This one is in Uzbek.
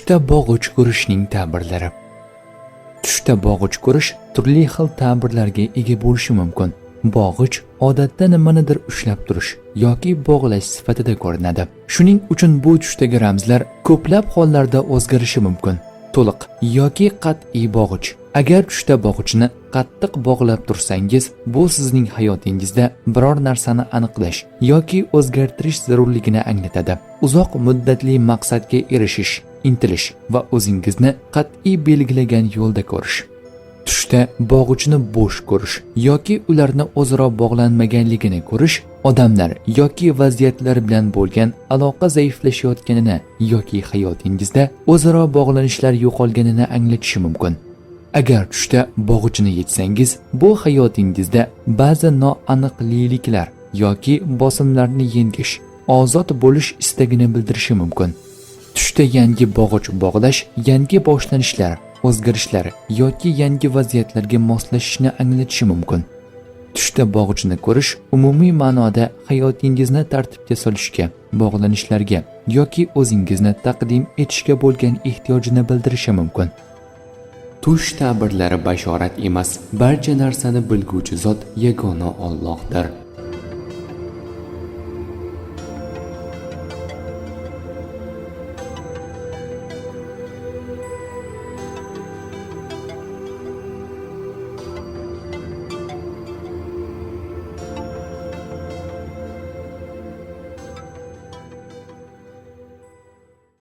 Tushda bog'ich ko'rishning ta'birlari. Tushda bog'ich ko'rish turli xil ta'birlarga ega bo'lishi mumkin. Bog'ich odatda nimanidir ushlab turish yoki bog'lash sifatida ko'rinadi. Shuning uchun bu tushdagi ramzlar ko'plab hollarda o'zgarishi mumkin. To'liq yoki qat'iy bog'ich. Agar tushda bog'ichni qattiq bog'lab tursangiz, bu sizning hayotingizda biror narsani aniqlash yoki o'zgartirish zarurligini anglatadi. Uzoq muddatli maqsadga erishish, intilish va o'zingizni qat'iy belgilagan yo'lda ko'rish. Tushda bog'ichni bo'sh ko'rish yoki ularni o'zaro bog'lanmaganligini ko'rish odamlar yoki vaziyatlar bilan bo'lgan aloqa zaiflashayotganini yoki hayotingizda o'zaro bog'lanishlar yo'qolganini anglatishi mumkin. Agar tushda bog'ichni yechsangiz, bu hayotingizda ba'zi noaniqliklar yoki bosimlarni yengish, ozod bo'lish istagini bildirishi mumkin. Tushda yangi bog'ich bog'lash yangi boshlanishlar, o'zgarishlar yoki yangi vaziyatlarga moslashishni anglatishi mumkin. Tushda bog'ichni ko'rish umumiy ma'noda hayotingizni tartibga solishga, bog'lanishlarga yoki o'zingizni taqdim etishga bo'lgan ehtiyojini bildirishi mumkin. Tush ta'birlari bashorat emas, barcha narsani bilguvchi zot yagona Allohdir.